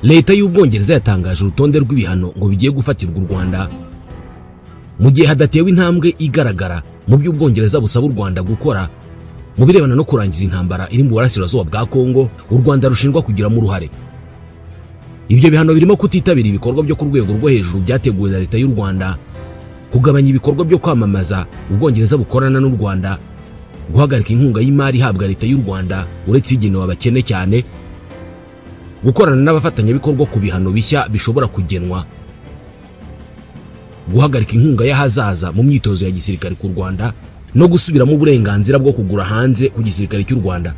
Leta y'Ubwongereza yatangaje urutonde rw'ibihano ngo bigiye gufatirwa u Rwanda mu gihe hadatewe intambwe igaragara mu byo Ubwongereza busaba u Rwanda gukora mu birebana no kurangiza intambara iri mu burasirazuba bwa Kongo u Rwanda rushinjwa kugiramo uruhare. Ibyo bihano birimo kutitabira ibikorwa byo ku rwego rwo hejuru byateguwe na Leta y'u Rwanda, kugabanya ibikorwa byo kwamamaza Ubwongereza bukorana n'u Rwanda, guhagarika inkunga y'imari ihabwa Leta y'u Rwanda uretse igenewe abakene cyane, gukorana n'abafatanyabikorwa ku bihano bishya bishobora kugenwa, guhagarika inkunga y'ahazaza mu myitozo ya gisirikare ku Rwanda no gusubiramo uburenganzira bwo kugura hanze ku gisirikare cy'u Rwanda.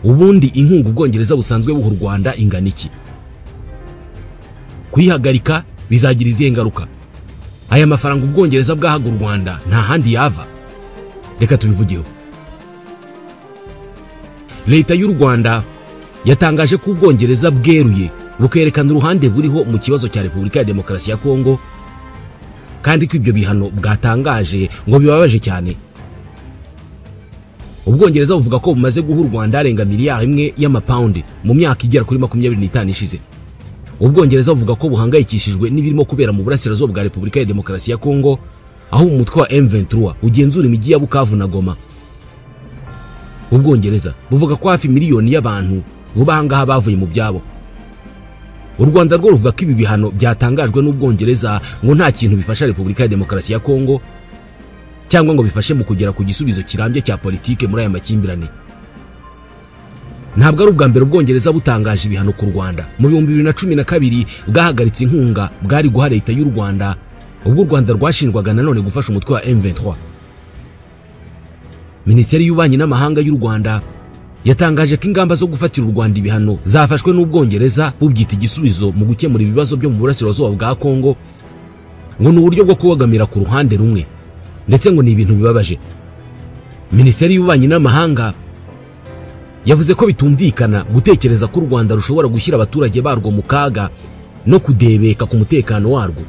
Ubundi inkunga Ubwongereza busanzwe buha u Rwanda ingana iki? Kuyihagarika bizagira izihe ngaruka? Aya mafaranga Ubwongereza bwahaga u Rwanda nta handi yava? Reka tubivugeho. Leta y'u Rwanda yatangaje ko Ubwongereza bweruye bukerekana uruhande buriho mu kibazo cya Repubulika ya Demokarasi ya Kongo, kandi ko ibyo bihano bwatangaje ngo bibabaje cyane. Ubwongereza buvuga ko bumaze guha u Rwanda arenga miliyari 1 y'amapaundi mu myaka igera kuri 25 ishize. Ubwongereza buvuga ko buhangayikishijwe n'ibirimo kubera mu burasirazuba bwa Repubulika ya Demokarasi ya Kongo, aho umutwe wa M23 ugenzura imijyi ya Bukavu na Goma. Ubwongereza buvuga ko hafi miliyoni y'abantu vuba ahangaha bavuye mu byabo. U Rwanda rwo ruvuga ko ibi bihano byatangajwe n'Ubwongereza ngo nta kintu bifasha Repubulika ya Demokarasi ya Kongo cyangwa ngo bifashe mu kugera ku gisubizo kirambye cya politike muri aya makimbirane. Ntabwo ari ubwa mbere Ubwongereza butangaje ibihano ku Rwanda. Mu 2012 bwahagaritse inkunga bwari guha Leta y'u Rwanda ubwo u Rwanda rwashinjwaga nanone gufasha umutwe wa M23. Minisiteri y'Ububanyi n'Amahanga y'u Rwanda yatangaje ko ingamba zo gufatira u Rwanda ibihano zafashwe n'Ubwongereza bubyita igisubizo mu gukemura ibibazo byo mu burasirazuba bwa Kongo, ngo ni uburyo bwo kubogamira ku ruhande rumwe, ndetse ngo ni ibintu bibabaje. Minisiteri y'Ububanyi n'Amahanga yavuze ko bitumvikana gutekereza ko u Rwanda rushobora gushyira abaturage barwo mu kaga no kudebeka ku mutekano warwo.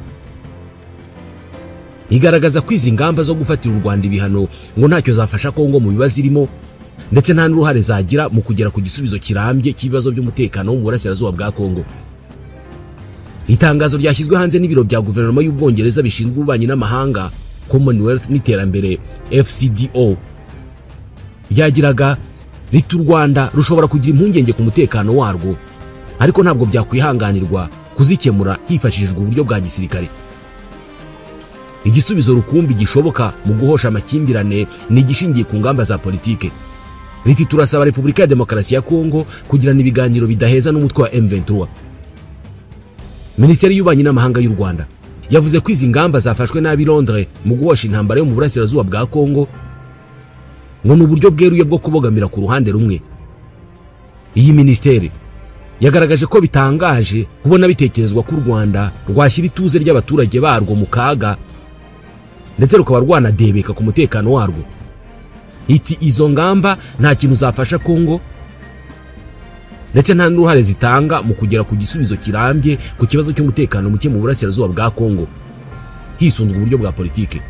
Igaragaza ko izi ngamba zo gufatira u Rwanda ibihano ngo ntacyo zafasha Kongo mu bibazo irimo, ndetse nta n'uruhare zagira mu kugera ku gisubizo kirambye cy'ibibazo by'umutekano mu burasirazuba bwa Kongo. Itangazo ryashyizwe hanze n'ibiro bya guverinoma y'Ubwongereza bishinzwe ububanyi n'amahanga, Commonwealth n'iterambere FCDO, ryagiraga riti: u Rwanda rushobora kugira impungenge ku mutekano warwo, ariko ntabwo byakwihanganirwa kuzikemura hifashishijwe uburyo bwa gisirikare. Igisubizo rukumbi gishoboka mu guhosha amakimbirane ni igishingiye ku ngamba za politike. Riti: turasaba Repubulika ya Demokarasi ya Kongo kugirana ibiganiro bidaheza n'umutwe wa M23. Minisiteri y'Ububanyi n'Amahanga y'u Rwanda yavuze ko izi ngamba zafashwe n'abi Londres mu guhosha intambara yo mu burasirazuba bwa Kongo ngo ni uburyo bweruye bwo kubogamira ku ruhande rumwe. Iyi minisiteri yagaragaje ko bitangaje kubona bitekerezwa ko u Rwanda rwashyira ituze ry'abaturage barwo mu kaga, ndetse rukaba rwanadebeka ku mutekano warwo. Iti: izo ngamba nta kintu zafasha Kongo, ndetse nta n'uruhare zitanga mu kugera ku gisubizo kirambye ku kibazo cy'umutekano muke mu burasirazuba bwa Kongo hisunzwe uburyo bwa politike.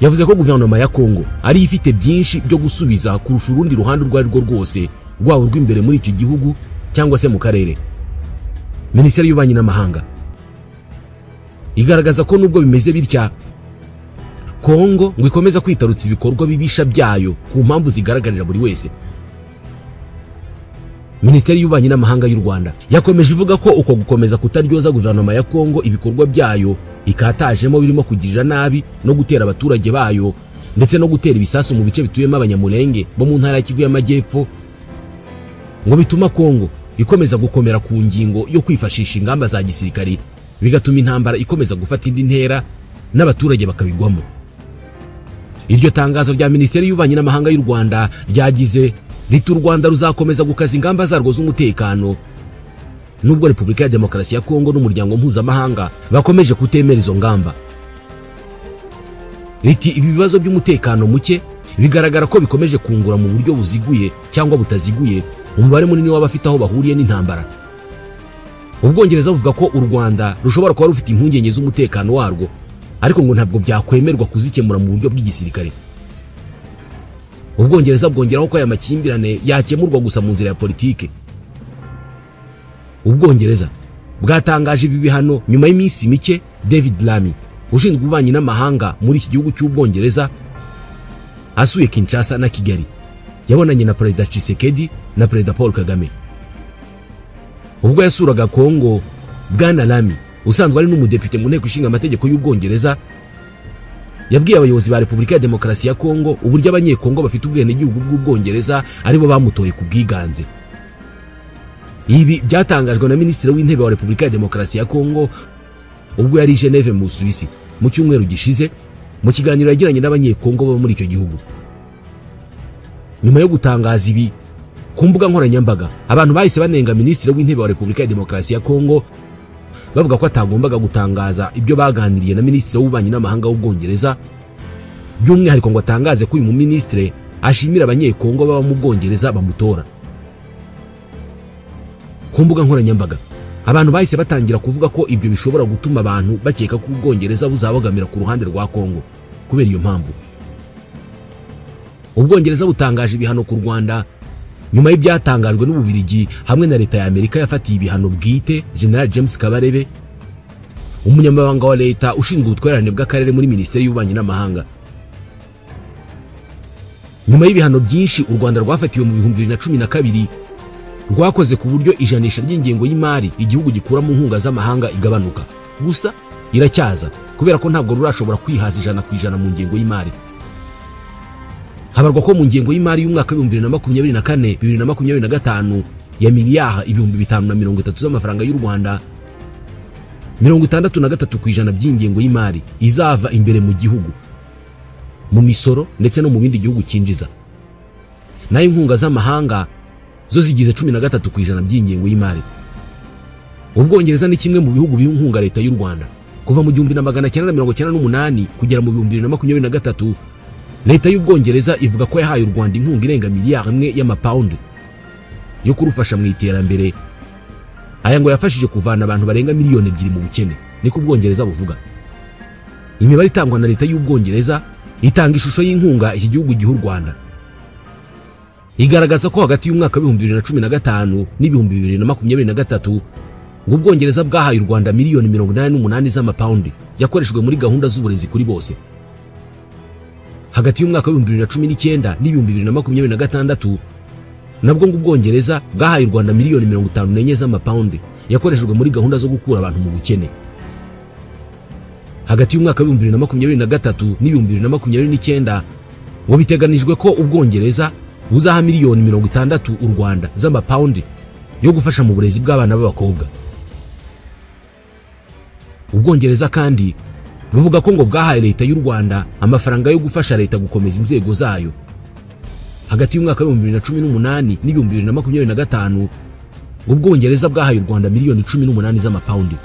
Yavuze ko guverinoma ya Kongo ari ifite byinshi byo gusubiza kurusha urundi ruhande urwo ari rwo rwose, rwaba urw'imbere muri iki gihugu cyangwa se mu karere. Minisiteri y'Ububanyi n'Amahanga igaragaza ko nubwo bimeze bitya, Kongo ngo ikomeza kwitarutsa ibikorwa bibisha byayo ku mpamvu zigaragarira buri wese. Minisiteri y'Ububanyi n'Amahanga y'u Rwanda yakomeje ivuga ko uko gukomeza kutaryoza guverinoma ya Kongo ibikorwa byayo ikatajemo birimo kugirira nabi no gutera abaturage bayo, ndetse no gutera ibisasu mu bice bituyemo Abanyamulenge bo mu ntara ya Kivu y'Amajyepfo, ngo bituma Kongo ikomeza gukomera ku ngingo yo kwifashisha ingamba za gisirikare, bigatuma intambara ikomeza gufata indi ntera n'abaturage bakabigwamo. Iryo tangazo rya Minisiteri y'Ububanyi n'Amahanga y'u Rwanda ryagize riti: u Rwanda ruzakomeza gukaza ingamba zarwo z'umutekano nubwo Repubulika ya Demokarasi ya Kongo n'umuryango mpuzamahanga bakomeje kutemera izo ngamba. Riti: ibi bibazo by'umutekano muke bigaragara ko bikomeje kungura mu buryo buziguye cyangwa butaziguye umubare munini w'abafite aho bahuriye n'intambara. Ubwongereza buvuga ko u Rwanda rushobora kuba rufite impungenge z'umutekano warwo, ariko ngo ntabwo byakwemerwa kuzikemura mu buryo bw'igisirikare. Ubwongereza bwongeraho ko aya makimbirane yakemurwa gusa mu nzira ya politike. Ubwongereza bwatangaje ibi bihano nyuma y'iminsi mike David Lammy ushinzwe ububanyi n'amahanga muri iki gihugu cy'Ubwongereza asuye Kinshasa na Kigali, yabonanye na Perezida Tshisekedi na Perezida Paul Kagame. Ubwo yasuraga Kongo, Bwana Lammy usanzwe ari n'umudepite mu nteko ishinga amategeko y'Ubwongereza yabwiye abayobozi ba Repubulika ya Demokarasi ya Kongo uburyo abanyekongo bafite ubwenegihugu bw'Ubwongereza aribo bamutoye ku bwiganze. Ibi byatangajwe na Minisitiri w'Intebe wa Repubulika ya Demokarasi ya Kongo ubwo yari i Geneve mu Busuwisi mu cyumweru gishize, mu kiganiro yagiranye n'abanyekongo baba muri icyo gihugu. Nyuma yo gutangaza ibi ku mbuga nkoranyambaga, abantu bahise banenga Minisitiri w'Intebe wa Repubulika ya Demokarasi ya Kongo bavuga ko atagombaga gutangaza ibyo baganiriye na Minisitiri w'Ububanyi n'Amahanga w'Ubwongereza, by'umwihariko ngo atangaze ko uyu muminisitiri ashimira abanyekongo baba mu Bwongereza bamutora. Ku mbuga nkoranyambaga abantu bahise batangira kuvuga ko ibyo bishobora gutuma abantu bakeka ko Ubwongereza buzabogamira ku ruhande rwa Kongo. Kubera iyo mpamvu, Ubwongereza butangaje ibihano ku Rwanda nyuma y'ibyatangajwe n'Ububirigi hamwe na Leta ya Amerika yafatiye ibihano bwite General James Kabarebe, umunyamabanga wa Leta ushinzwe ubutwererane bw'akarere muri Minisiteri y'Ububanyi n'Amahanga. Nyuma y'ibihano byinshi u Rwanda rwafatiwe mu 2012, rwakoze ku buryo ijanisha ry'ingengo y'imari igihugu gikura mu nkunga z'amahanga igabanuka. Gusa iracyaza kubera ko ntabwo rurashobora kwihaza 100% mu ngengo y'imari. Habarwa ko mu ngengo y'imari y'umwaka 2024 2025 ya miliyari 5030 z'amafaranga y'u Rwanda, 63% by'ingengo y'imari izava imbere mu gihugu, mu misoro ndetse no mu bindi gihugu cyinjiza. Nayo inkunga z'amahanga zo zigize 13% by'ingengo y'imari. Ubwongereza ni kimwe mu bihugu biha inkunga Leta y'u Rwanda. Kuva mu 1998 kugera mu 2023, Leta y'Ubwongereza ivuga ko yahaye u Rwanda inkunga irenga miliyari 1 y'amapawundi yo kurufasha mu iterambere. Aya ngo yafashije kuvana abantu barenga miliyoni 2 mu bukene, niko Ubwongereza buvuga. Imibare itangwa na Leta y'Ubwongereza itanga ishusho y'inkunga iki gihugu giha u Rwanda. Igaragaza ko hagati y'umwaka 2015 n'ibihumbi 2023 ngo Ubwongereza bwahaye u Rwanda miliyoni 88 z'amapawundi yakoreshejwe muri gahunda z'uburezi kuri bose. Hagati y'umwaka 2019 n'ibihumbi 2026 nabwo ngo Ubwongereza bwahaye u Rwanda miliyoni 54 z'amapawundi yakoreshejwe muri gahunda zo gukura abantu mu bukene. Hagati y'umwaka 2023 n'ibihumbi 2029 ngo biteganijwe ko Ubwongereza buzaha miliyoni 60 u Rwanda z'amapawundi yo gufasha mu burezi bw'abana b'abakobwa. Ubwongereza kandi buvuga ko ngo bwahaye Leta y'u Rwanda amafaranga yo gufasha Leta gukomeza inzego zayo. Hagati y'umwaka 2018 n'ibihumbi 2025 Ubwongereza bwahaye u Rwanda miliyoni 18 z'amapawundi.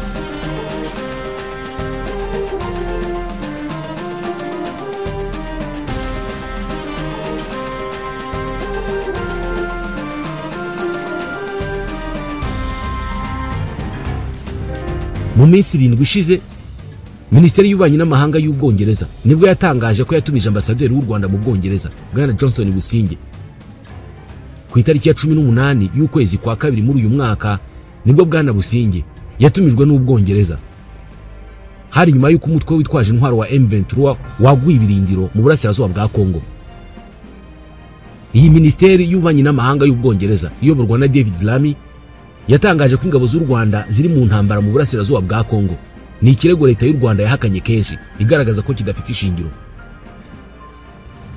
Mu minsi 7 ishize, Minisiteri y'Ububanyi n'Amahanga y'Ubwongereza nibwo yatangaje ko yatumije ambasaderi w'u Rwanda mu Bwongereza Bwana Johnston Busingye. Ku itariki ya 18 y'ukwezi kwa kabiri muri uyu mwaka nibwo Bwana Busingye yatumijwe n'Ubwongereza. Hari nyuma y'uko umutwe witwaje intwaro wa M23 waguye ibirindiro mu burasirazuba bwa Kongo. Iyi Minisiteri y'Ububanyi n'Amahanga y'Ubwongereza iyoborwa na David Lammy yatangaje ko ingabo z'u Rwanda ziri mu ntambara mu burasirazuba bwa Kongo. Ni ikirego Leta y'u Rwanda yahakanye kenshi igaragaza ko kidafite ishingiro.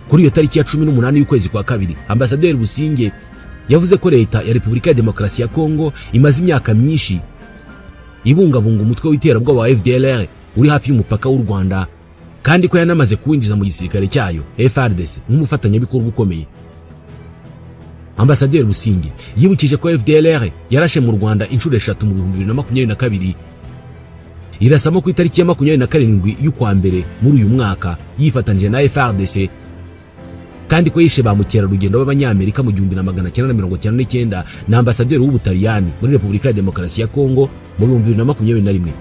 Kuri iyo tariki ya 18 y'ukwezi kwa kabiri, Ambasaderi Busingye yavuze ko Leta ya Repubulika ya Demokarasi ya Kongo imaze imyaka myinshi ibungabunga umutwe w'iterabwoba wa FDLR uri hafi y'umupaka w'u Rwanda, kandi ko yanamaze kuwinjiza mu gisirikare cyayo FARDC nk'umufatanyabikorwa ukomeye. Ambasaderi Busingye yibukije ko FDLR yarashe mu Rwanda inshuro 3 mu 2022, irasamo ku itariki ya 27 y'ukwa mbere muri uyu mwaka yifatanije na FARDC, kandi ko yishe ba mukerarugendo b'Abanyamerika mu 1999 na ambasaderi w'Ubutaliyani muri Repubulika ya Demokarasi ya Kongo mu 2021.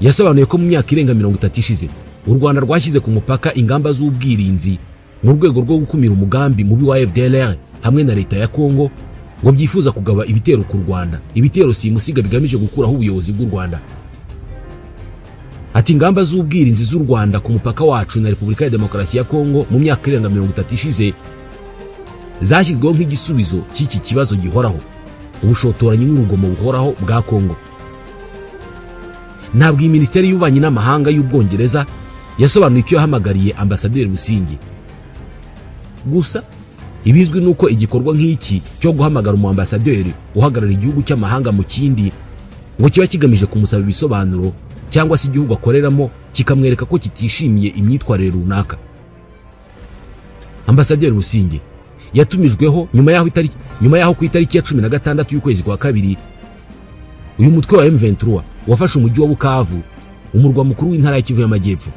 Yasobanuye ko mu myaka irenga 30 ishize u Rwanda rwashyize ku mupaka ingamba z'ubwirinzi mu rwego rwo gukumira umugambi mubi wa FDLR hamwe na Leta ya Kongo ngo byifuza kugaba ibitero ku Rwanda, ibitero simusiga bigamije gukuraho ubuyobozi bw'u Rwanda. Ati ingamba z'ubwirinzi z'u Rwanda ku mupaka wacu na Repubulika ya Demokarasi ya Kongo mu myaka irenga 30 ishize zashyizweho nk'igisubizo cy'iki kibazo gihoraho, ubushotoranyi n'urugomo buhoraho bwa Kongo. Ntabwo iyi Minisiteri y'Ububanyi n'Amahanga y'Ubwongereza yasobanuye icyo yahamagariye Ambasaderi Busingye. Gusa ibizwi nuko igikorwa nk'iki cyo guhamagara umuambasaderi uhagarara igihugu cy'amahanga mu kindi ngo kiba kigamije kumusaba ibisobanuro cyangwa se igihugu akoreramo kikamwereka ko kitishimiye imyitwarire runaka. Ambasaderi Busingye yatumijweho nyuma yaho ku itariki ya 16 y'ukwezi kwa kabiri uyu mutwe wa M23 wafashe umujyi wa Bukavu, umurwa mukuru w'intara ya Kivu y'Amajyepfo.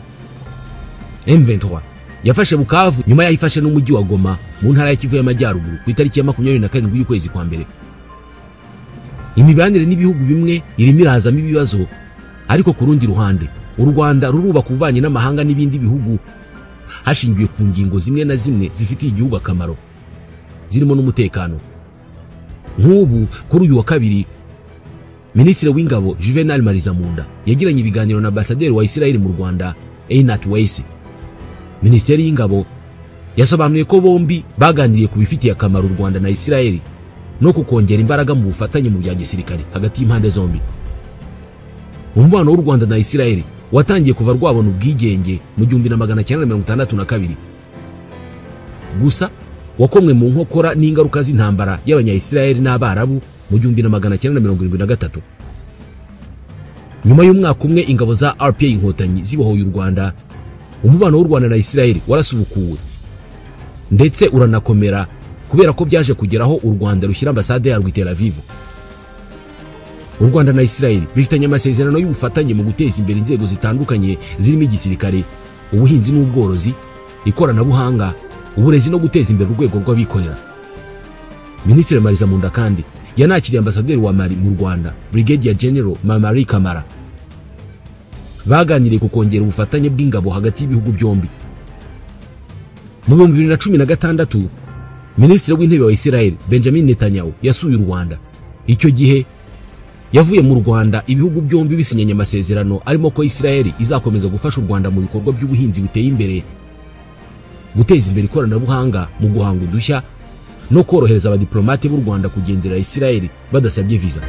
M23 yafashe Bukavu nyuma yaho ifashe n'umujyi wa Goma mu ntara ya Kivu y'Amajyaruguru ku itariki ya 27 y'ukwezi kwa mbere. Imibanire n'ibihugu bimwe irimo irazamo ibibazo, ariko ku rundi ruhande u Rwanda rurubaka ububanyi n'amahanga n'ibindi bihugu hashingiwe ku ngingo zimwe na zimwe zifitiye igihugu akamaro, zirimo n'umutekano. Nk'ubu kuri uyu wa kabiri Minisitiri w'Ingabo Juvenal Marizamunda yagiranye ibiganiro na Ambasaderi wa Israel mu Rwanda Einat Weiss. Minisiteri y'Ingabo yasobanuye ko bombi baganiriye ku bifitiye akamaro u Rwanda na Israel no kukongera imbaraga mu bufatanye mu bya gisirikare hagati y'impande zombi. Umubano w'u Rwanda na Israel watangiye kuva rwabona ubwigenge mu 1962. Gusa wakomwe mu nkokora n'ingaruka z'intambara y'Abanya-Israel n'Abarabu mu 1973. Nyuma y'umwaka umwe ingabo za RPA Inkotanyi zibohoye u Rwanda, umubano w'u Rwanda na Israel warasubukuwe ndetse uranakomera kubera ko byaje kugeraho u Rwanda rushyira ambasade yarwo i Tel Aviv. U Rwanda na Israel bifitanye amasezerano y'ubufatanye mu guteza imbere inzego zitandukanye zirimo igisirikare, ubuhinzi n'ubworozi, ikoranabuhanga, uburezi no guteza imbere urwego rw'abikorera. Minisitiri Marizamunda kandi yanakiriye ambasaderi wa Mali mu Rwanda, Brigadier General Mamari Kamara. Baganiriye ku kongera ubufatanye bw'ingabo hagati y'ibihugu byombi. Mu 2016 Minisitiri w'Intebe wa Israel Benjamin Netanyahu yasuye u Rwanda. Icyo gihe yavuye mu Rwanda ibihugu byombi bisinyanye amasezerano arimo ko Israel izakomeza gufasha u Rwanda mu bikorwa by'ubuhinzi biteye imbere, guteza imbere ikoranabuhanga mu guhanga udushya no korohereza abadiplomate b'u Rwanda kugendera Israel badasabye visa.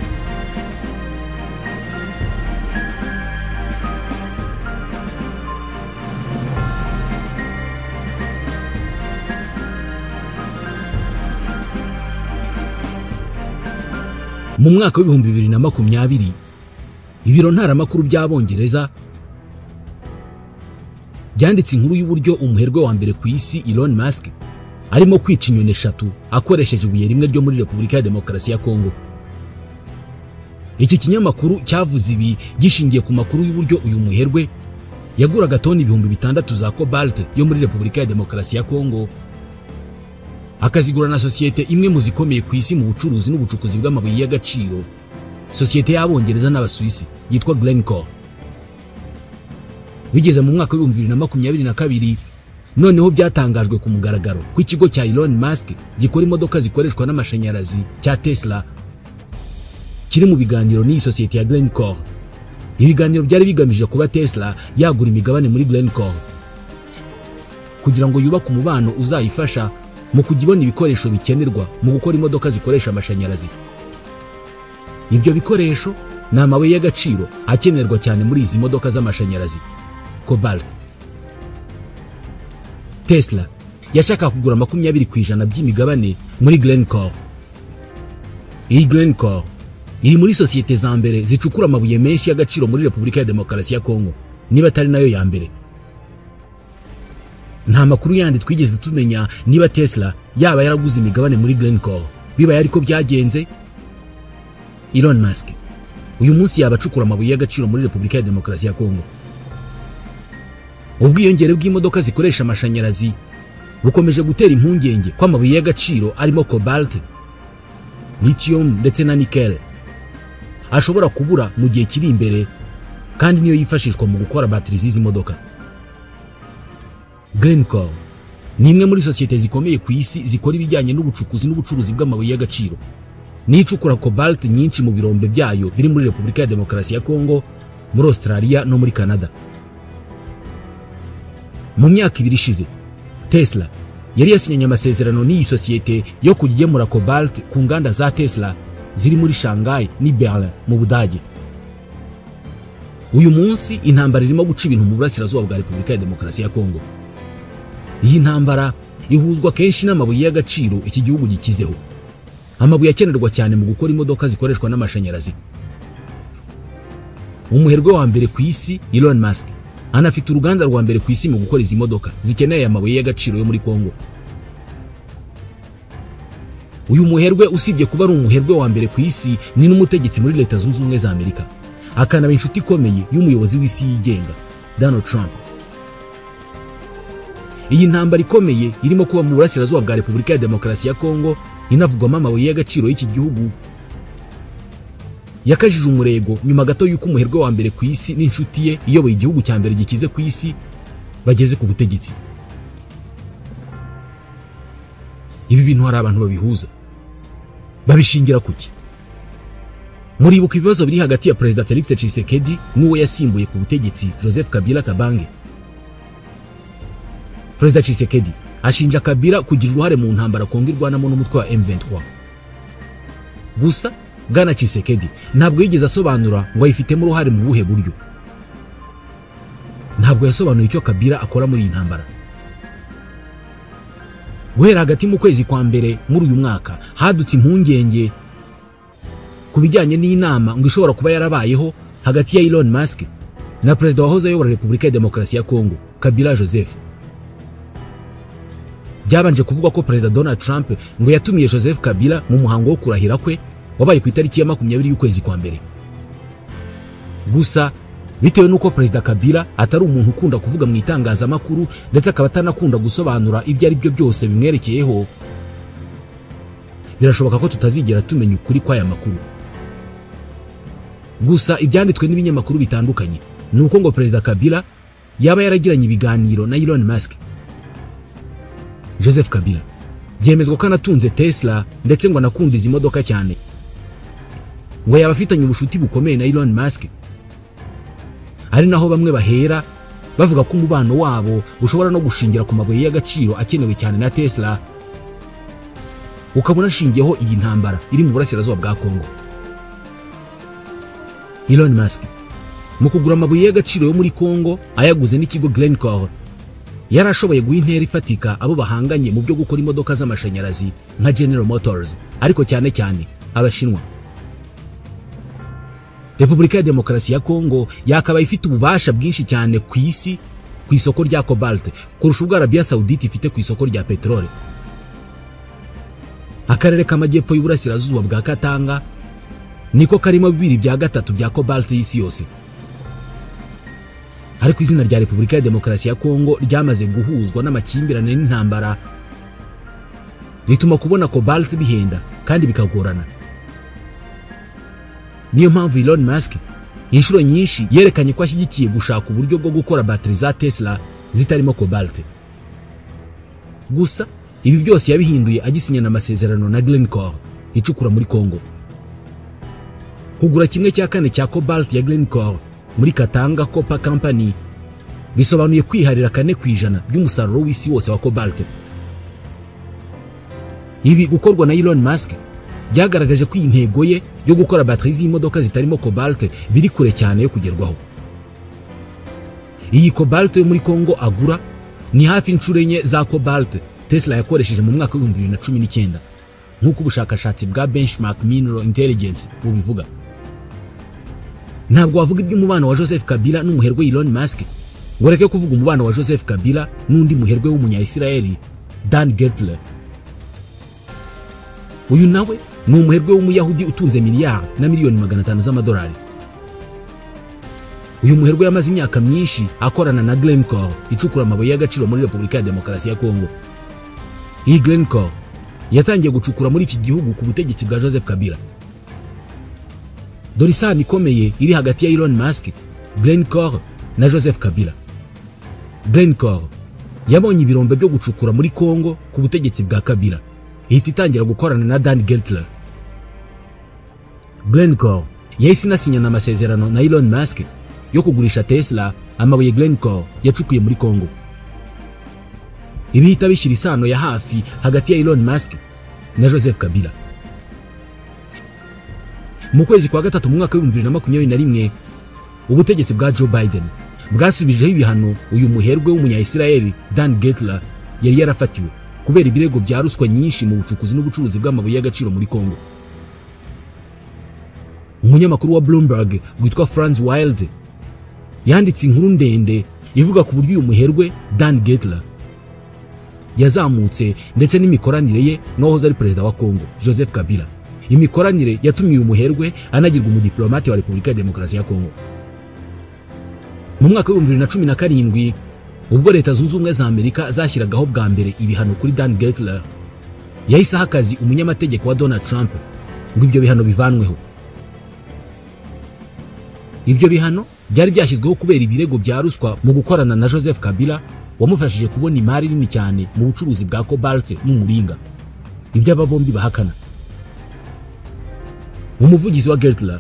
Mu mwaka w'ibihumbi 2020 ibiro ntaramakuru by'Abongereza byanditse inkuru y'uburyo umuherwe wa mbere ku isi Elon Musk arimo kwica inyoni eshatu akoresheje ibuye rimwe ryo muri Repubulika ya Demokarasi ya Kongo. Iki kinyamakuru cyavuze ibi gishingiye ku makuru y'uburyo uyu muherwe yaguraga toni 6000 za cobalt yo muri Repubulika ya Demokarasi ya Kongo, akazigura na sosiyete imwe mu zikomeye ku isi mu bucuruzi n'ubucukuzi bw'amabuye y'agaciro, sosiyete y'Abongereza n'Abasuwisi yitwa Glencore. Bigeze mu mwaka w'ibihumbi 2022 noneho byatangajwe ku mugaragaro ko ikigo cya Elon Musk gikora imodoka zikoreshwa n'amashanyarazi cya Tesla kiri mu biganiro n'iyi sosiyete ya Glencore. Ibiganiro byari bigamije kuba Tesla yagura imigabane muri Glencore kugira ngo yubake umubano uzayifasha mu kujya ibona ibikoresho bikenerwa mu gukora imodoka zikoresha amashanyarazi. Ibyo bikoresho ni amabuye y'agaciro akenerwa cyane muri izi modoka z'amashanyarazi, cobalt. Tesla yashaka kugura 20% by'imigabane muri Glencore. Iyi Glencore iri muri sosiyete za mbere zicukura amabuye menshi y'agaciro muri Repubulika ya Demokarasi ya Kongo, niba atari nayo ya mbere. Nta makuru yandi twigeze tumenya niba Tesla yaba yaraguze imigabane muri Glencore. Bibaye ariko byagenze, Elon Musk uyu munsi yaba acukura amabuye y'agaciro muri Repubulika ya Demokarasi ya Kongo. Ubwiyongere bw'imodoka zikoresha amashanyarazi bukomeje gutera impungenge ko amabuye y'agaciro arimo cobalt, lithium ndetse na nickel ashobora kubura mu gihe kiri imbere, kandi niyo yifashishwa mu gukora batiri z'izi modoka. Glencore ni imwe muri sosiyete zikomeye ku isi zikora ibijyanye n'ubucukuzi n'ubucuruzi bw'amabuye y'agaciro. Nicukura cobalt nyinshi mu birombe byayo biri muri Repubulika ya Demokarasi ya Kongo, muri Australia no muri Canada. Mu myaka ibiri ishize, Tesla yari yasinyanye amasezerano n'iyi sosiyete yo kugemura cobalt ku nganda za Tesla ziri muri Shanghai ni Berlin mu Budage. Uyu munsi intambara irimo guca ibintu mu burasirazuba bwa Repubulika ya Demokarasi ya Kongo. Iyi ntambara ihuzwa kenshi n'amabuye y'agaciro iki gihugu gikizeho, amabuye akenerwa cyane mu gukora imodoka zikoreshwa n'amashanyarazi. Umuherwe wa mbere ku isi Elon Musk anafite uruganda rwa mbere ku isi mu gukora izi modoka zikeneye amabuye y'agaciro yo muri Kongo. Uyu muherwe usibye kuba ari umuherwe wa mbere ku isi, ni n'umutegetsi muri Leta Zunze Ubumwe za Amerika, akanaba inshuti ikomeye y'umuyobozi w'isi yigenga Donald Trump. Iyi ntambara ikomeye irimo kuba mu burasirazuba bwa Repubulika ya Demokarasi ya Kongo inavugwamo amabuye y'agaciro y'iki gihugu yakajije umurego nyuma gato y'uko umuherwe wa mbere ku isi n'inshuti ye iyoboye igihugu cya mbere gikize ku isi bageze ku butegetsi. Ibi bintu hari abantu babihuza, babishingira kuki? Muribuka ibibazo biri hagati ya Perezida Felix Tshisekedi n'uwo yasimbuye ku butegetsi Joseph Kabila Kabange. Perezida Tshisekedi ashinja Kabila kugira uruhare mu ntambara Kongo irwanamo n'umutwe wa M23. Gusa Bwana Tshisekedi ntabwo yigeze asobanura ngo ayifitemo uruhare mu buhe buryo. Ntabwo yasobanuye icyo Kabila akora muri iyi ntambara. Guhera hagati mu kwezi kwa mbere muri uyu mwaka hadutse impungenge ku bijyanye n'inama ngo ishobora kuba yarabayeho hagati ya Elon Musk na Perezida wahoze ayobora Repubulika ya Demokarasi ya Kongo Kabila Joseph. Byabanje kuvugwa ko Perezida Donald Trump ngo yatumiye Joseph Kabila mu muhango wo kurahira kwe wabaye ku itariki ya 20 y'ukwezi kwa mbere. Gusa bitewe nuko Perezida Kabila atari umuntu ukunda kuvuga mu itangazamakuru ndetse akaba atanakunda gusobanura ibyo ari byo byose bimwerekeyeho, birashoboka ko tutazigera tumenya ukuri kw'aya makuru. Gusa ibyanditswe n'ibinyamakuru bitandukanye nuko ngo Perezida Kabila yaba yaragiranye ibiganiro na Elon Musk. Joseph Kabila byemezwa ko anatunze Tesla ndetse ngo anakunda izi modoka cyane, ngo yaba afitanye ubushuti bukomeye na Elon Musk, ari naho bamwe bahera bavuga ko umubano wabo ushobora no gushingira ku mabuye y'agaciro akenewe cyane na Tesla, ukabona ashingiyeho iyi ntambara iri mu burasirazuba bwa Kongo. Elon Musk mu kugura amabuye y'agaciro yo muri Kongo ayaguze n'ikigo Glencore, yarashoboye guha intera ifatika abo bahanganye mu byo gukora imodoka z'amashanyarazi nka General Motors, ariko cyane cyane Abashinwa. Repubulika ya Demokarasi ya Kongo yakabaye ifite ububasha bwinshi cyane ku isi ku isoko rya cobalt kurusha ubwo Arabia Saudite ifite ku isoko rya peteroli. Akarere k'amajyepfo y'uburasirazuba bwa Katanga niko karimo 2/3 bya cobalt y'isi yose. Ariko izina rya Repubulika ya Demokarasi ya Kongo ryamaze guhuzwa n'amakimbirane n'intambara, rituma kubona cobalt bihenda kandi bikagorana. Niyo mpamvu Elon Musk inshuro nyinshi yerekanye ko ashyigikiye gushaka uburyo bwo gukora bateri za Tesla zitarimo cobalt. Gusa ibi byose yabihinduye agisinyana amasezerano na Glencore icukura muri Kongo. Kugura 1/4 cya cobalt ya Glencore muri Katanga Copper Company bisobanuye kwiharira 4% by'umusaruro w'isi wose wa cobalt. Ibi gukorwa na Elon Musk byagaragaje ko intego ye yo gukora bateri z'imodoka zitarimo cobalt biri kure cyane yo kugerwaho. Iyi cobalt yo muri Kongo agura ni hafi inshuro 4 za cobalt Tesla yakoresheje mu mwaka wa 2019, nk'uko ubushakashatsi bwa Benchmark Mineral Intelligence bubivuga. Ntabwo wavuga iby'umubano wa Joseph Kabila n'umuherwe Elon Musk ngo reke kuvuga umubano wa Joseph Kabila n'undi muherwe w'umunya-Israeli Dan Gertler. Uyu nawe ni umuherwe w'umuyahudi utunze miliyari na miliyoni 500 z'amadolari. Uyu muherwe yamaze imyaka myinshi akorana na Glencore icukura amabuye y'agaciro muri Repubulika ya Demokarasi ya Kongo. Iyi Glencore yatangiye gucukura muri iki gihugu ku butegetsi bwa Joseph Kabila. Dore isano ikomeye iri hagati ya Elon Musk, Glencore na Joseph Kabila. Glencore yabonye ibirombe byo gucukura muri Kongo ku butegetsi bwa Kabila, ihita itangira gukorana na Dan Gertler. Glencore yahise inasinyana amasezerano na Elon Musk yo kugurisha Tesla amabuye Glencore yacukuye muri Congo. Ibihita bishyira isano ya hafi hagati ya Elon Musk na Joseph Kabila. Mu kwezi kwa gatatu mu mwaka wa 2021, ubutegetsi bwa Joe Biden bwasubijeho ibihano uyu muherwe w'umunya-Israel Dan Gertler yari yarafatiwe kubera ibirego bya ruswa nyinshi mu bucukuzi n'ubucuruzi bw'amabuye y'agaciro muri Congo. Umunyamakuru wa Bloomberg witwa Franz Wild yanditse inkuru ndende ivuga ku buryo uyu muherwe Dan Gertler yazamutse ndetse n'imikoranire ye n'uwahoze ari perezida wa Congo Joseph Kabila. Imikoranire yatumye uyu muherwe anagirwa umudiplomate wa Repubulika ya Demokarasi ya Congo. Mu mwaka wa 2017, ubwo Leta Zunze Ubumwe za Amerika zashyiragaho bwa mbere ibihano kuri Dan Gertler, yahise aha akazi umunyamategeko wa Donald Trump ngo ibyo bihano bivanweho. Ibyo bihano byari byashyizweho kubera ibirego bya ruswa mu gukorana na Joseph Kabila wamufashije kubona imari nini cyane mu bucuruzi bwa cobalt n'umuringa, ibyo aba bombi bahakana. Umuvugizi wa Gertler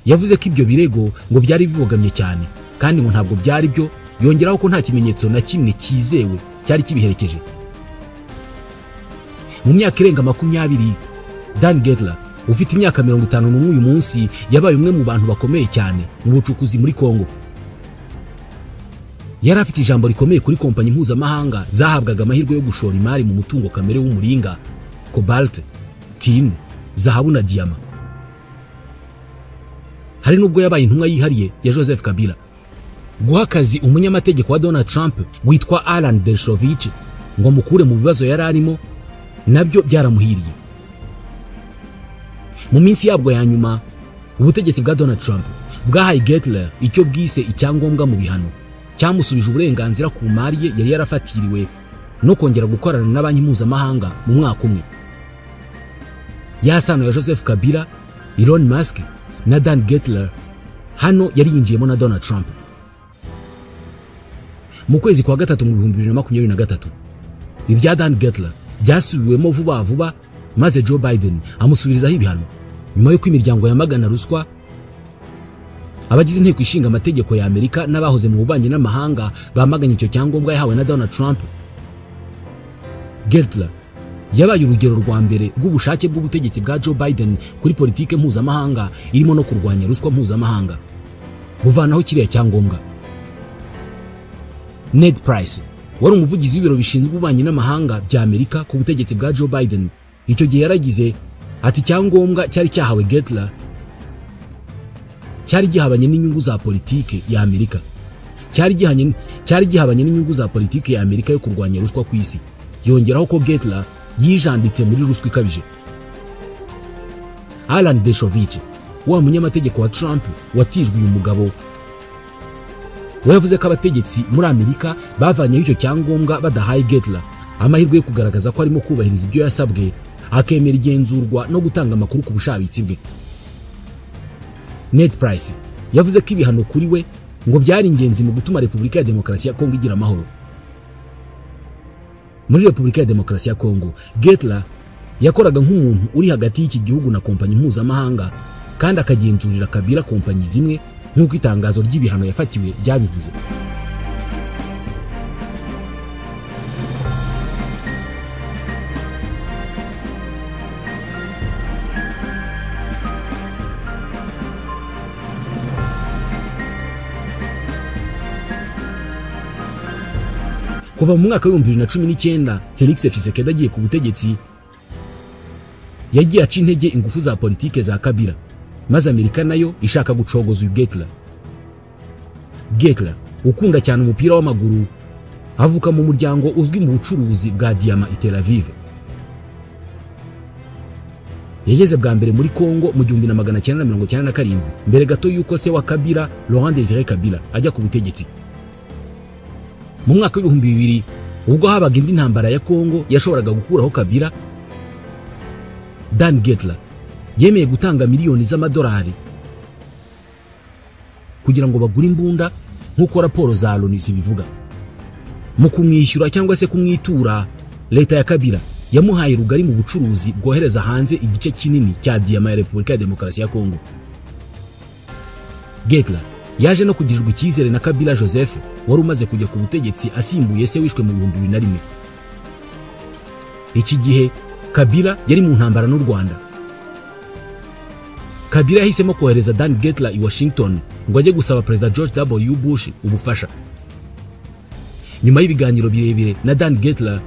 yavuze ko ibyo birego ngo byari bibogamye cyane kandi ngo ntabwo byari byo, yongeraho ko nta kimenyetso na kimwe cyizewe cyari kibiherekeje. Mu myaka irenga 20, Dan Gertler ufite imyaka 51 uyu munsi yabaye umwe mu bantu bakomeye cyane mu bucukuzi muri Congo. Yari afite ijambo rikomeye kuri kompanyi mpuzamahanga zahabwaga amahirwe yo gushora imari mu mutungo kamere w'umuringa, cobalt, tin, zahabu na diyama. Hari nubwo yabaye intumwa yihariye ya Joseph Kabila. Guha akazi umunyamategeko wa Donald Trump witwa Alan Dershowitz ngo mukure mu bibazo yari arimo nabyo byaramuhiriye. Mu minsi yabwo ya nyuma, ubutegetsi bwa Donald Trump bwahaye Gertler icyo bwise icyangombwa mu bihano cyamusubije uburenganzira ku mari ye yari yarafatiriwe no kongera gukorana na banki mpuzamahanga mu mwaka umwe. Yasano ya Joseph Kabila, Elon Musk na Dan Gertler hano yari yinjiyemo na Donald Trump. Mu kwezi kwa gatatu mu 2023, ibya Dan Gertler byasubiwemo vuba vuba, maze Joe Biden amusubirizaho ibihano nyuma y'uko imiryango yamagana ruswa, abagize inteko ishinga amategeko ya Amerika n'abahoze mu bubanyi n'amahanga bamaganye icyo cyangombwa yahawe na Donald Trump. Gertler yabaye urugero rwa mbere rw'ubushake bw'ubutegetsi bwa Joe Biden kuri politike mpuzamahanga irimo no kurwanya ruswa mpuzamahanga, buvanaho kiriya cyangombwa. Ned Price wari umuvugizi w'ibiro bishinzwe ububanyi n'amahanga bya Amerika ku butegetsi bwa Joe Biden icyo gihe yaragize ati icyangombwa cyari cyahawe Gertler cyari gihabanye n'inyungu za politike ya Amerika, cyari gihabanye n'inyungu za politike ya Amerika yo kurwanya ruswa ku isi. Yongeraho ko Gertler yijanditse muri ruswa ikabije. Alan Dershowitz, wa munyamategeko wa Trump watijwe uyu mugabo, we yavuze ko abategetsi muri Amerika bavanyeho icyo cyangombwa badahaye Gertler amahirwe yo kugaragaza ko arimo kubahiriza ibyo yasabwe, akemera igenzurwa no gutanga amakuru ku bushabitsi bwe. Ned Price yavuze ko ibihano kuri we ngo byari ingenzi mu gutuma Repubulika ya Demokarasi ya Kongo igira amahoro. Muri Repubulika ya Demokarasi ya Kongo, Gertler yakoraga nk'umuntu uri hagati y'iki gihugu na kompanyi mpuzamahanga kandi akagenzurira Kabila kompanyi zimwe nk'uko itangazo ry'ibihano yafatiwe ryabivuze. Kuva mu mwaka wa 2019 Felix Tshisekedi agiye ku butegetsi, yagiye aca intege ingufu za politike za Kabila, maze Amerika nayo ishaka gucogoza uyu Gertler. Gertler ukunda cyane umupira w'amaguru avuka mu muryango uzwi mu bucuruzi bwa diyama i Tel Aviv. Yageze bwa mbere muri Kongo mu 1997 mbere gato y'uko se wa Kabila Laurent Désiré Kabila ajya ku butegetsi. Mu mwaka wa 2000 ubwo habaga indi ntambara ya Kongo yashoboraga gukuraho Kabila, Dan Gertler yemeye gutanga miliyoni z'amadolari kugira ngo bagure imbunda nk'uko raporo za Loni zibivuga. Mu kumwishyura cyangwa se kumwitura, leta ya Kabila yamuhaye rugari mu bucuruzi bwohereza hanze igice kinini cya diyama ya Repubulika ya Demokarasi ya Kongo. Gertler yaje no kugirirwa icyizere na Kabila Joseph wari umaze kujya ku butegetsi asimbuye se wishwe mu 2001. Iki gihe Kabila yari mu ntambara n'u Rwanda. Kabila yahisemo kohereza Dan Gertler i Washington ngo ajye gusaba Perezida George W. Bush ubufasha. Nyuma y'ibiganiro birebire na Dan Gertler,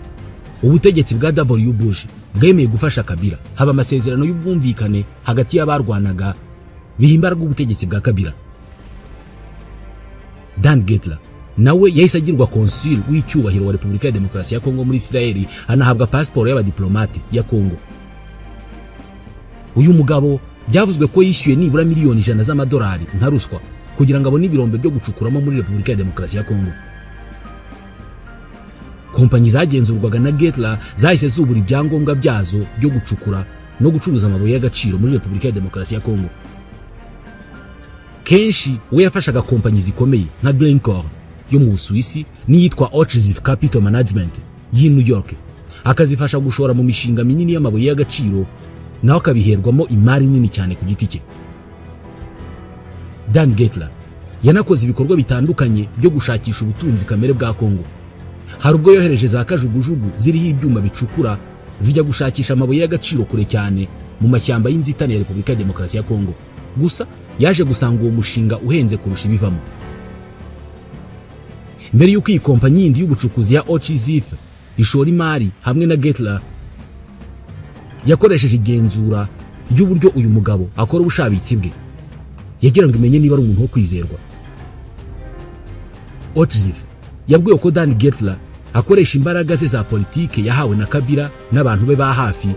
ubutegetsi bwa W. Bush bwemeye gufasha Kabila. Haba amasezerano y'ubwumvikane hagati y'abarwanaga bihimbaraga ubutegetsi bwa Kabila. Dan Gertler nawe yahise agirwa consul w'icyubahiro wa Repubulika ya Demokarasi ya Kongo muri Israeli, anahabwa pasiporo y'abadiplomate ya Kongo. Uyu mugabo byavuzwe ko yishyuye nibura miliyoni 100 z'amadolari nka ruswa kugira ngo abone ibirombe byo gucukuramo muri Repubulika ya Demokarasi ya Kongo. Kompanyi zagenzurwaga na Gertler zahise zubura ibyangombwa byazo byo gucukura no gucuruza amabuye y'agaciro muri Repubulika ya Demokarasi ya Kongo. Kenshi we yafashaga kompanyi zikomeye nka Glencore yo mu Busuwisi n'iyitwa Ochziv Capital Management y'i New York, akazifasha gushora mu mishinga minini y'amabuye y'agaciro, nawe akabiherwamo imari nini cyane ku giti cye. Dan Gertler yanakoze ibikorwa bitandukanye byo gushakisha ubutunzi kamere bwa Kongo. Hari ubwo yohereje za kajugujugu ziriho ibyuma bicukura zijya gushakisha amabuye y'agaciro kure cyane mu mashyamba y'inzitane ya Repubulika ya Demokarasi ya Kongo. Gusa yaje gusanga uwo mushinga uhenze kurusha ibivamo. Mbere y'uko iyi kompanyi yindi y'ubucukuzi ya Ochziv ishora imari hamwe na Gertler, yakoresheje igenzura ry'uburyo uyu mugabo akora ubushabitsi bwe, yagira ngo imenye niba ari umuntu wo kwizerwa. Ochziv yabwiwe ko Dan Gertler akoresha imbaraga ze za politike yahawe na Kabila n'abantu be ba hafi,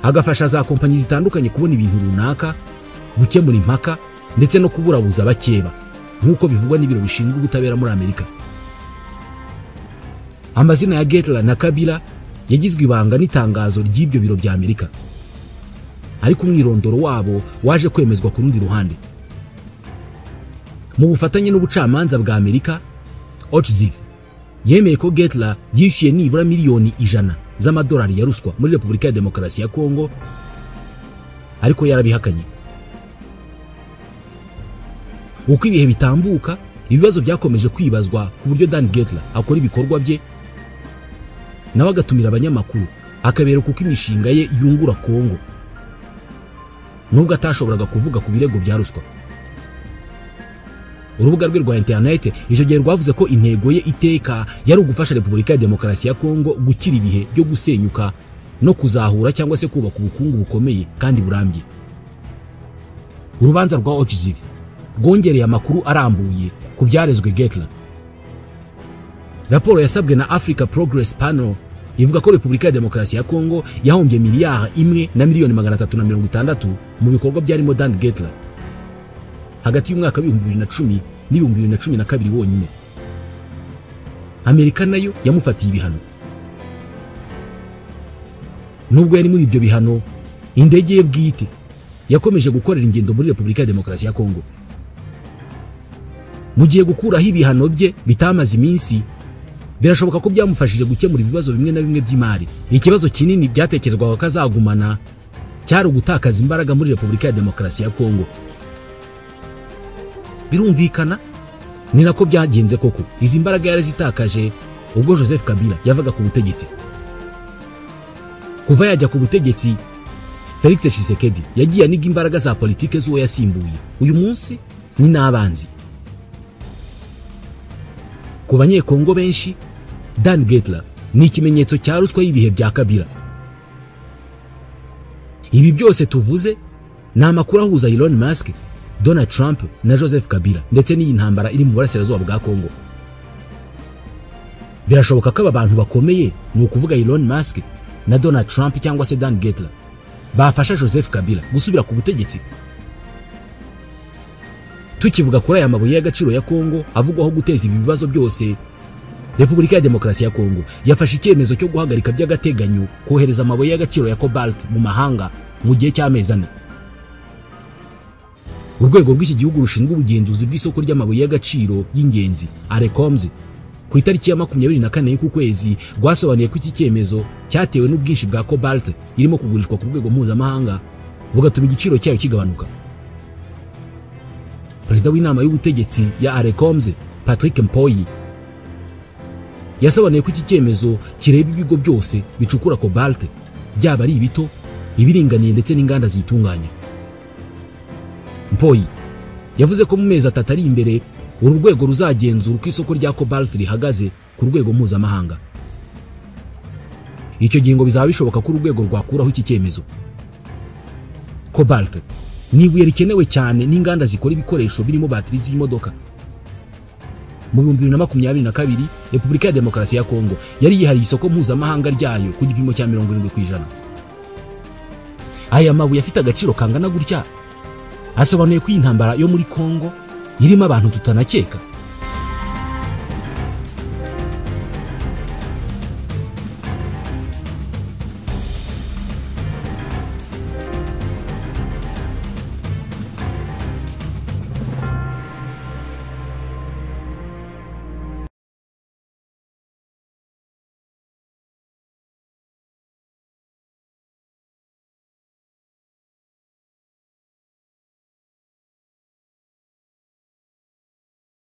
agafasha za kompanyi zitandukanye kubona ibintu runaka, gukemura impaka ndetse no kuburabuza abakeba, nk'uko bivugwa n'ibiro bishinzwe ubutabera muri Amerika. Amazina ya Gertler na Kabila yagizwe ibanga n'itangazo ry'ibyo biro bya Amerika, ariko umwirondoro wabo waje kwemezwa ku rundi ruhande. Mu bufatanye n'ubucamanza bwa Amerika, Ochziv yemeye ko Gertler yishyuye nibura miliyoni 100 z'amadolari ya ruswa muri Repubulika ya Demokarasi ya Kongo, ariko yarabihakanye. Uko ibihe bitambuka, ibibazo byakomeje kwibazwa ku buryo Dan Gertler akora ibikorwa bye, nawe agatumira abanyamakuru akabereka uko imishinga ye yungura Kongo, nubwo atashoboraga kuvuga ku birego bya ruswa. Urubuga rwe rwa internet icyo gihe rwavuze ko intego ye iteka yari ugufasha Repubulika ya Demokarasi ya Kongo gukira ibihe byo gusenyuka no kuzahura cyangwa se kubaka ubukungu bukomeye kandi burambye. Urubanza rwa Ochziv rwongereye amakuru arambuye ku byarezwe Gertler. Raporo yasabwe na Africa Progress Panel ivuga ko Repubulika ya Demokarasi ya Kongo yahombye miliyari 1 na miliyoni 360 mu bikorwa byarimo Dan Gertler hagati y'umwaka wa 2010 n'ibihumbi 2012 wonyine. Amerika nayo yamufatiye ibihano. Nubwo yari muri ibyo bihano, indege ye bwite yakomeje gukorera ingendo muri Repubulika ya Demokarasi ya Kongo. Mu gihe gukuraho ibihano bye bitamaze iminsi, birashoboka ko byamufashije gukemura ibibazo bimwe na bimwe by'imari. Ikibazo kinini byatekerezwaga ko azagumana cyari ugutakaza imbaraga muri Repubulika ya Demokarasi ya Kongo. Birumvikana ni nako byagenze koko. Izi mbaraga yarazitakaje ubwo Joseph Kabila yavaga ku butegetsi. Kuva yajya ku butegetsi, Felix Tshisekedi yagiye aniga imbaraga za politike z'uwo yasimbuye. Uyu munsi ni n'abanzi. Ku banyekongo benshi, Dan Gertler ni ikimenyetso cya ruswa y'ibihe bya Kabila. Ibi byose tuvuze ni amakuru ahuza Elon Musk, Donald Trump na Joseph Kabila ndetse n'iyi ntambara iri mu burasirazuba bwa Kongo. Birashoboka ko aba bantu bakomeye, ni ukuvuga Elon Musk na Donald Trump cyangwa se Dan Gertler, bafasha Joseph Kabila gusubira ku butegetsi. Tukivuga kuri aya mabuye y'agaciro ya Kongo avugwaho guteza ibi bibazo byose, Repubulika ya Demokarasi ya Kongo yafashe icyemezo cyo guhagarika by'agateganyo kohereza amabuye y'agaciro ya cobalt mu mahanga mu gihe cy'amezi 4. Urwego rw'iki gihugu rushinzwe ubugenzuzi bw'isoko ry'amabuye y'agaciro y'ingenzi, Arecoms, Ku itariki ya 24 y'uku kwezi rwasobanuye ko iki cyemezo cyatewe n'ubwinshi bwa cobalt irimo kugurishwa ku rwego mpuzamahanga, bugatuma igiciro cyayo kigabanuka. Perezida w'inama y'ubutegetsi ya Arecoms, Patrick Mpoyi, yasobanuye ko iki cyemezo kireba ibigo byose bicukura cobalt, byaba ari ibito, ibiringaniye ndetse n'inganda ziyitunganya. Mpoyi yavuze ko mu mezi 3 ari imbere uru rwego ruzagenzura uko isoko rya cobalt rihagaze ku rwego mpuzamahanga. Icyo gihe ngo bizaba bishoboka ko urwego rwakuraho iki cyemezo. Cobalt ni ibuye rikenewe cyane n'inganda zikora ibikoresho birimo batiri z'imodoka. Mu 2022 Repubulika ya Demokarasi ya Kongo yari yihariye isoko mpuzamahanga ryayo ku gipimo cya 70%. Aya mabuye afite agaciro kangana gutya asobanuye ko iyi ntambara yo muri Kongo irimo abantu tutanakeka.